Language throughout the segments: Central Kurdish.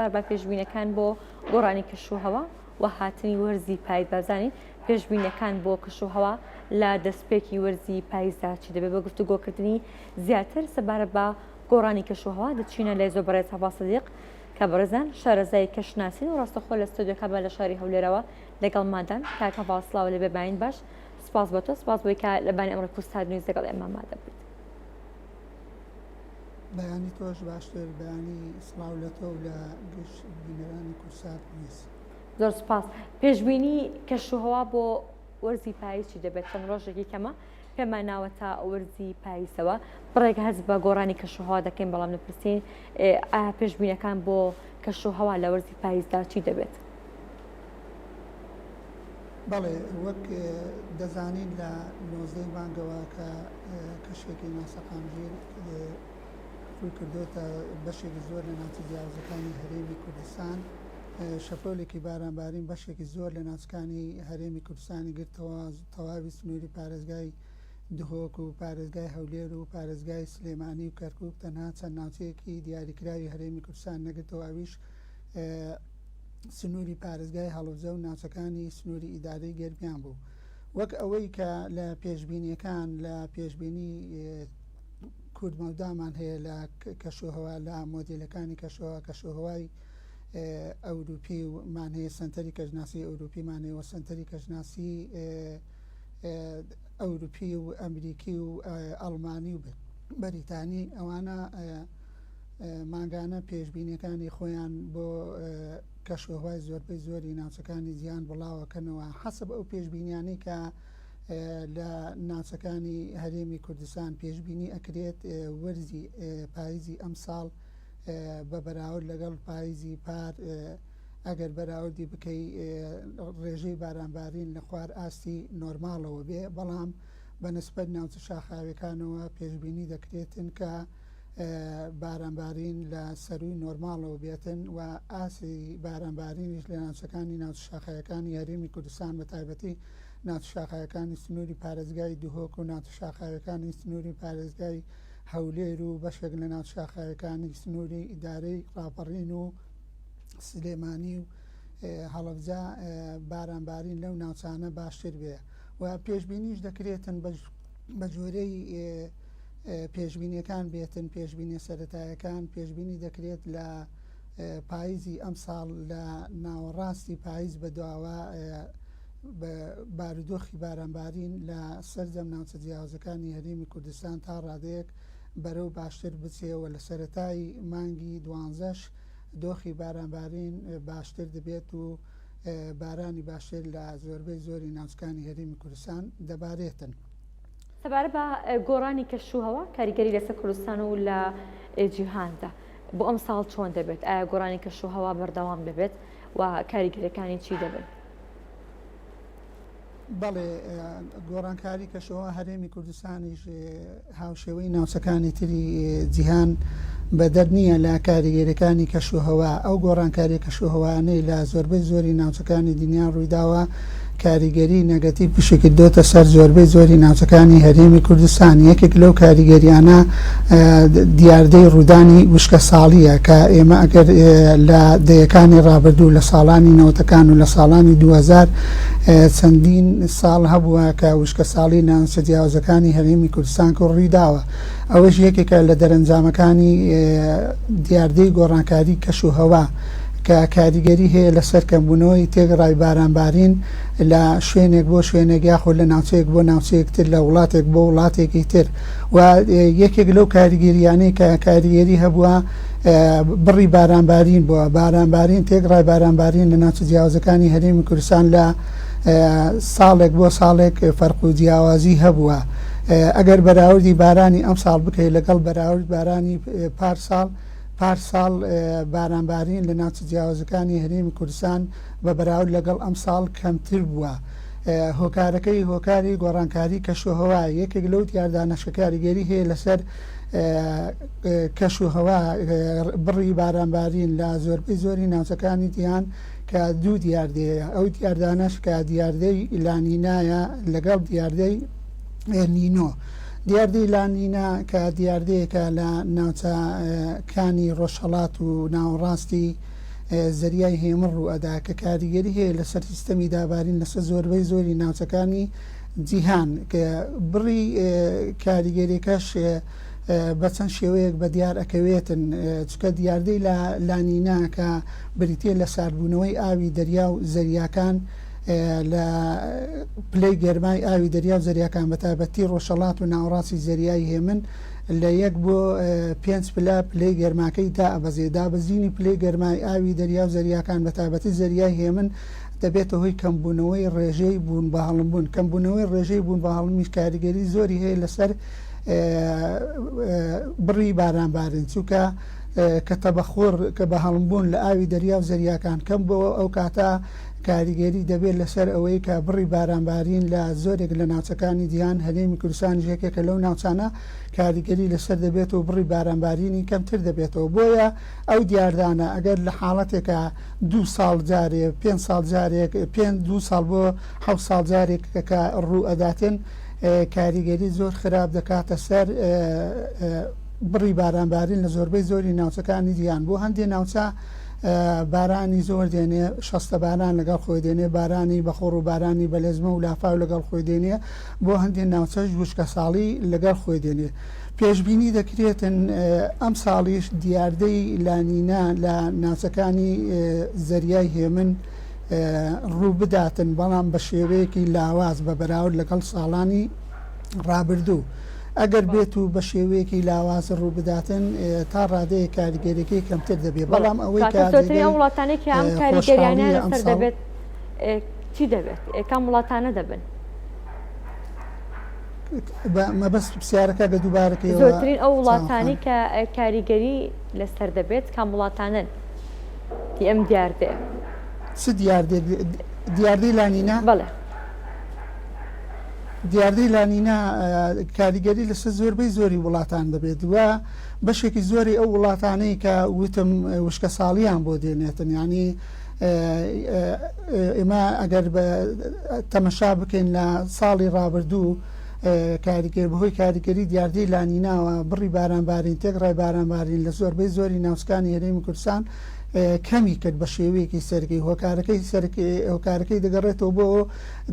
سەبارەت بە پێشبینەکان بۆ گۆڕانی کەشوهەوا و هاتنی وەرزی پایز بازانین پێشبینەکان بۆ کەشوهەوا لە دەستپێکی وەرزی پایزدا چی دەبێت بە گفتوگۆکردنی زیاتر سەبارەت بە گۆڕانی کەشوهەوا دەچینە لای زۆر بەڕێز هەڤاڵ سدیق کە بەڕێزان شارەزای کەشناسین و ڕاستەخۆ لە ستۆدیۆکانمان لە شاری هەولێرەوە لەگەڵماندان کاک هەڤاڵ سڵاو لێ بێ باین باش سپاس بۆ تۆ سپاس بۆی کە لە بانی ئەمڕۆی کوردستان نیوز لەگەڵ ئێمە ئامادە بوویت. بەیانی تۆش باشتر بەیانی سڵاو لە تۆ و لە گشت بینەرانی کوردسات نیوز. زۆر سپاس. پێشبینی کەشوهەوا بۆ وەرزی پاییز چی دەبێت؟ چەند ڕۆژێکی کەمە پێمان ناوە تا وەرزی پاییزەوە بڕێک هەست بە گۆڕانی کەشوهەوا دەکەین بەڵام دەپرسین ئایا پێشبینەکان بۆ کەشوهەوا لە وەرزی پاییزدا چی دەبێت؟ بەڵێ وەک دەزانین لە نۆزدەی مانگەوە کە کەشێکی ناسەقامگیر ڕووی کردۆتە بەشێکی زۆر لە ناوچە جیاوازەکانی هەرێمی کوردستان شەپۆلێکی بارانبارین بەشێکی زۆر لە ناوچەکانی هەرێمی کوردستانی گرتەوە تەواوی سنووری پارێزگای دهۆک و پارێزگای هەولێر و پارێزگای سلێمانی و کەرکک تەنها چەند ناوچەیەکی دیاریکراوی هەرێمی کوردستان نەگرتەوە ئەویش سنووری پارێزگای هەڵەبجە و ناوچەکانی سنووری ئیدارەی گەرمیان بوو. وەک ئەوەی کە لە پێشبینیەکان لە پێشبینی کوردمەودامان هەیە لە کەشوهەوا لە مۆدیلەکانی کەشوهەوا کەشوهەوای ئەوروپی مان هەیە سنتەری کەشناسی ئەوروپیمان هەیە و سنتەری کەشناسی ئەوروپی و ئەمریکی و ئەڵمانی و بەریتانی ئەوانە مانگانە پێشبینیەکانی خۆیان بۆ کەشوهەوای زۆربەی زۆری ناوچەکانی جیهان بڵاوەکەنەوە حەسب ئەو پێشبینیانەی کە لە ناوچەکانی هەرێمی کوردستان پێشبینی ئەکرێت وەرزی پاییزی ئەمساڵ بە بەراورد لەگەڵ پاییزی پار ئەگەر بەراوردی بکەی ڕێژەی بارانبارین لە خوار ئاستی نۆرماڵەوە بێ بەڵام بە نسبەت ناوچە شاخاویەکانەوە پێشبینی دەکرێتن کە بارانبارین لە سەرووی نۆرماڵەوە بێتن و ئاستی بارانبارینیش لە ناوچەکانی ناوچە شاخاویەکانی هەرێمی کوردستان بە تایبەتی ناوچە شاخاویەکانی سنووری پارێزگای دهۆک و ناوچە شاخاویەکانی سنووری پارێزگای هەولێر و بەشێک لە ناوچە شاخاویەکانی سنووری ئیدارەی ڕاپەڕین و سلێمانی و هەڵەبجە بارانبارین لەو ناوچانە باشتر بێ و پێشبینیش دەکرێتن بە جۆرەی پێشبینیەکان بێتن پێشبینیە سەتایەکان پێشبینی دەکرێت لە پاییزی ئەمساڵ لە ناوەڕاستی پاییز بەدواوە بارودۆخی بارانبارین لە سەرجەم ناوچە جیاوازەکانی هەرێمی کوردستان تا ڕادەیەک بەرەو باشتر بچێ و لە سەرەتای مانگی دوانزەش دۆخی بارانبارین باشتر دەبێت و بارانی باشتر لە زۆربەی زۆری ناوچەکانی هەرێمی کوردستان دەبارێتن. سەبارەت بە گۆڕانی کەشوهەوا کاریگەری لەسەر کوردستان و لە جیهاندا بۆ ئەمساڵ چۆن دەبێت؟ ئایا گۆڕانی کەشوهەوا بەردەوام دەبێت و کاریگەریەکانی چی دەبن؟ بەڵێ گۆڕانکاری کەشوهەوا هەرێمی کوردستانیش هاوشێوەی ناوچەکانی تری جیهان بەدەر نییە لە کاریگەریەکانی کەشوهەوا، ئەو گۆڕانکاریە کەشوهەوایانەی لە زۆربەی زۆری ناوچەکانی دنیا ڕوویداوە کاریگەری نەگەتیڤ پشیکردۆتە سەر زۆربەی زۆری ناوچەکانی هەرێمی کوردستان، یەکێک لەو کاریگەریانە دیاردەی ڕوودانی وشکەساڵییە کە ئێمە ئەگەر لە دەیەکانی ڕابردوو لە ساڵانی نەوەتەکان و لە ساڵانی 2000 چەندین ساڵ هەبووە کە وشکەساڵی ناوچە جیاوازەکانی هەرێمی کوردستان ڕوویداوە ئەوەش یەکێکە لە دەرەنجامەکانی دیاردەی گۆڕانکاری کەش و هەوا کە کاریگەری هەیە لەسەر کەمبوونەوەی تێکڕای بارانبارین لە شوێنێک بۆ شوێنێک یاخود لە ناوچەیەک بۆ ناوچەیەک تر لە وڵاتێک بۆ وڵاتێکی تر و یەکێک لەو کاریگەریانەی کە کاریگەری هەبووە بڕی بارانبارین بووە بارانبارین تێکڕای بارانبارین لە ناوچە جیاوازەکانی هەرێمی کوردستان لە ساڵێک بۆ ساڵێک فەرق و جیاوازی هەبووە ئەگەر بەراوردی بارانی ئەمساڵ بکەیت لەگەڵ بەراورد بارانی پار ساڵ پار ساڵ بارانبارین لە ناوچە جیاوازەکانی هەرێمی کوردستان بە بەراورد لەگەڵ ئەمساڵ کەمتر بووە. هۆکارەکەی هۆکاری گۆڕانکاری کەشوهەوا یەکێک لەو دیاردانەش کە کاریگەری هەیە لەسەر کەشوهەوا بڕی بارانبارین لە زۆربەی زۆری ناوچەکانی جیهان کە دوو دیاردەیە ئەو دیاردانەش کە دیاردەی لانینایە لەگەڵ دیاردەی ئێلنینۆ دیاردەی لانینا کە دیاردەیەکە لە ناوچەکانی ڕۆژهەڵات و ناوەڕاستی. زەریای هێمن ڕووئەدا کە کاریگەری هەیە لەسەر سیستەمی دابارین لەسەر زۆربەی زۆری ناوچەکانی جیهان کە بڕی کاریگەریەکەش بە چەند شێوەیەک بە دیار ئەکەوێتن چونکە دیاردەی لانینا کە بریتیە لە ساردبوونەوەی ئاوی دەریا و زەریاکان لە پلەی گەرمای ئاوی دەریا و زەریاکان بە تایبەتی ڕۆژهەڵات و ناوەڕاستی زەریای هێمن لە یەک بۆ پێنج پلە پلەی گەرماکەی دائەبەزێ. دابەزینی پلەی گەرمای ئاوی دەریا و زەریاکان بە تایبەتی زەریای هێمن دەبێتە هۆی کەمبوونەوەی ڕێژەی بوون بە هەڵمبوون. کەمبوونەوەی ڕێژەی بوون بە هەڵمیش کاریگەری زۆری هەیە لەسەر بڕی بارانبارین چونکە کە تەبەخور کە بە هەڵمبوون لە ئاوی دەریا و زەریاکان کەم بۆوە ئەو کاتە کاریگەری دەبێت لەسەر ئەوەی کە بڕی بارانبارین لە زۆرێک لە ناوچەکانی جیهان، هەرێمی کوردستانیش یەکێکە لەو ناوچانە، کاریگەری لەسەر دەبێت و بڕی بارانبارینی کەمتر دەبێتەوە. بۆیە ئەو دیاردانە ئەگەر لە حاڵەتێکا دوو ساڵ جارێ، پێنج ساڵ جارێک، پێنج دوو ساڵ بۆ حەوت ساڵ جارێک کە ڕوو ئەداتن، کاریگەری زۆر خراپ دەکاتە سەر بڕی بارانبارین لە زۆربەی زۆری ناوچەکانی جیهان. بۆ هەندێ ناوچە بارانی زۆر دێنێ، شەستە باران لەگەڵ خۆی دێنێ، بارانی بەخوڕ و بارانی بەلێزمە و لافاو لەگەڵ خۆی دێنێ، بۆ هەندێ ناوچەش وشکەساڵی لەگەڵ خۆی دێنێ. پێشبینی دەکرێتن ئەمساڵیش دیاردەی لانینا لە ناوچەکانی زەریای هێمن ڕووبداتن، بەڵام بە شێوەیەکی لاواز بە بەراورد لەگەڵ ساڵانی ڕابردوو. ئەگەر بێت و بە شێوەیەکی لاواز ڕووبداتن تا ڕادەیەک کاریگەریەکەی کەمتر دەبێت، بەڵام ئەوەی کە زۆرترین ئەو وڵاتانەی کە ئەم کاریگەریانە خۆشحاڵیە لەسەر ئەمساڵ. دەبێت چی دەبێت؟ کام وڵاتانە دەبن؟ بە مەبەست پرسیارەکە گە دووبارەکەیەوە زۆرترین ئەو چاوان وڵاتانەی خان. کە کاریگەری لەسەر دەبێت کام وڵاتانەن ی ئەم دیاردەیە؟ چ دیاردەیەک؟ دیاردەی لانینا؟ بەڵێ. دیاردەی لانینا کاریگەری لەسەر زۆربەی زۆری وڵاتان دەبێت و بەشێکی زۆری ئەو وڵاتانەی کە وتم وشکەساڵیان بۆ دێنێتن یعنی ئێمە ئەگەر بە تەمەشا بکەین لە ساڵی ڕابردوو کاریگەر بەهۆی کاریگەری دیاردەی لانیناوە بڕی بارانبارین تێکڕای بارانبارین لە زۆربەی زۆری ناوچەکانی هەرێمی کوردستان کەمی کرد بە شێوەیەکی سەرەکی هۆکارەکەی هۆکارەکەی دەگەڕێتەوە بۆ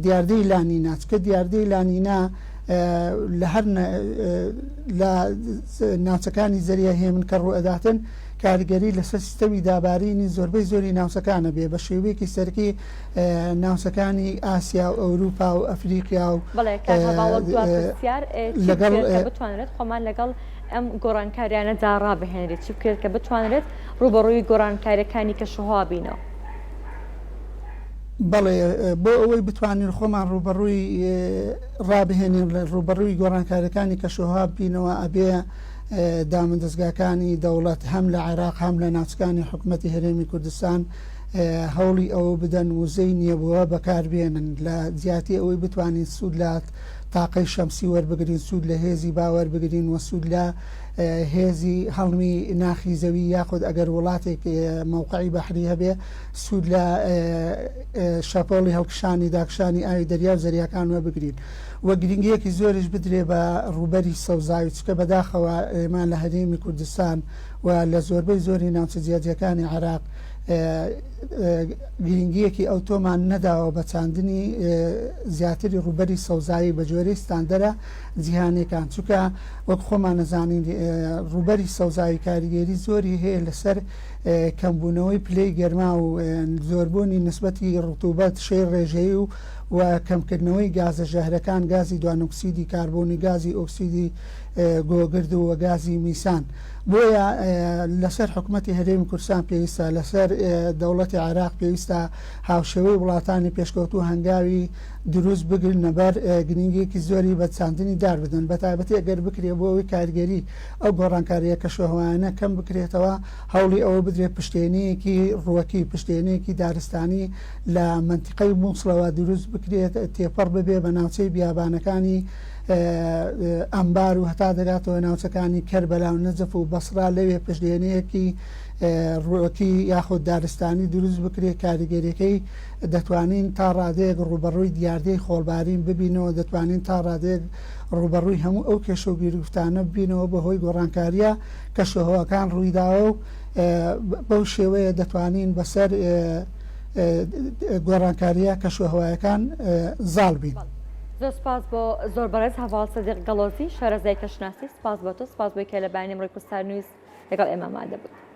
دیاردەی لانینا چونکە دیاردەی لانینا لە هەر لە ناوچەکانی زەریا هێمن کە ڕوئەداتن کاریگەری لەسەر سیستەمی دابارینی زۆربەی زۆری ناوچەکانە بێ بە شێوەیەکی سەرەکی ناوچەکانی ئاسیا و ئەوروپا و ئەفریقیا و بەڵێ کاک هەڤاڵ وەک دوا پرسیار چی لەگەڵ بکرێت کە بتوانرێت خۆمان لەگەڵ ئەم گۆڕانکاریانەدا ڕابهێنرێت چی بکرێت کە بتوانرێت ڕووبەڕووی گۆڕانکاریەکانی کەشوهەوا بینەوە؟ بەڵێ، بۆ ئەوەی بتوانین خۆمان ڕووبەڕووی ڕابهێنین، ڕووبەڕووی گۆڕانکارییەکانی کەشوهەوا ببینەوە، ئەبێ دامودەزگاکانی دەوڵەت هەم لە عێراق هەم لە ناوچەکانی حکومەتی هەرێمی کوردستان هەوڵی ئەوە بدەن وزەی نوێبووە بەکاربێنن لە جیاتی ئەوەی بتوانین سوود لە تاقەی شەمسی وەربگرین، سوود لە هێزی با وەربگرین و سوود لە هێزی هەڵمی ناخی زەوی یاخود ئەگەر وڵاتێک مەوقعی بەحری هەبێ سوود لە شەپۆڵی هەڵکشانی داکشانی ئاوی دەریا و زەریاکان وەبگرین و گرنگییەکی زۆریش بدرێ بە ڕووبەری سەوزاوی چونکە بەداخەوە ئێمە لە هەرێمی کوردستان و لە زۆربەی زۆری ناوچە جیاجیاکانی عێراق گرنگییەکی ئەوتۆمان نەداوە بە چاندنی زیاتری ڕووبەری سەوزایی بە جۆرەی ستاندەرە جیهانیەکان چونکە وەک خۆمان ئەزانین ڕووبەری سەوزایی کاریگەری زۆری هەیە لەسەر کەمبوونەوەی پلەی گەرما و زۆربوونی نسبەتی ڕتوبەت شێی ڕێژەیی و و کەمکردنەوەی گازە ژەهرەکان گازی دوانۆکسیدی کاربۆن و گازی ئۆکسیدی گۆگرد و گازی میسان بۆیە لەسەر حکومەتی هەرێمی کوردستان پێویستە لەسەر دەوڵەتی عێراق پێویستە هاوشێوەی وڵاتانی پێشکەوتوو هەنگاوی دروست بگرنە بەر گرنگیەکی زۆری بە چاندنی دار بدەن بەتایبەتی ئەگەر بکرێ بۆ ئەوەی کاریگەری ئەو گۆڕانکارییە کەشوهەوایانە کەم بکرێتەوە، هەوڵی ئەوە بدرێت پشتێنەیەکی ڕووەکی، پشتێنەیەکی دارستانی لە مەنتیقەی موسڵەوە دروست بکرێت، تێپەڕ ببێ بە ناوچەی بیابانەکانی ئەنبار و هەتا دەگاتەوە ناوچەکانی کەربەلا و نەجەف و بەسڕا، لەوێ پشتێنەیەکی. ڕووەکی یاخود دارستانی دروست بکرێت کاریگەریەکەی دەتوانین تا ڕادەیەک ڕووبەڕووی دیاردەی خۆڵبارین ببینەوە، دەتوانین تا ڕادەیەک ڕووبەڕووی هەموو ئەو کێشە و گیروگرفتانە ببینەوە بەهۆی گۆڕانکارییە کەشوهەواکان ڕوویداوە و بەو شێوەیە دەتوانین بەسەر گۆڕانکارییە کەشوهەوایەکان زاڵ بین. زۆر سپاس بۆ زۆر بەڕێز هەڤاڵ سدیق گەڵۆزی شارەزای کەشناسی سپاس بۆ تۆ سپاس بۆی کە لە بەیانی ئەمڕۆی کوردستان نیوز لەگەڵ ئێمە ئامادە بوویت.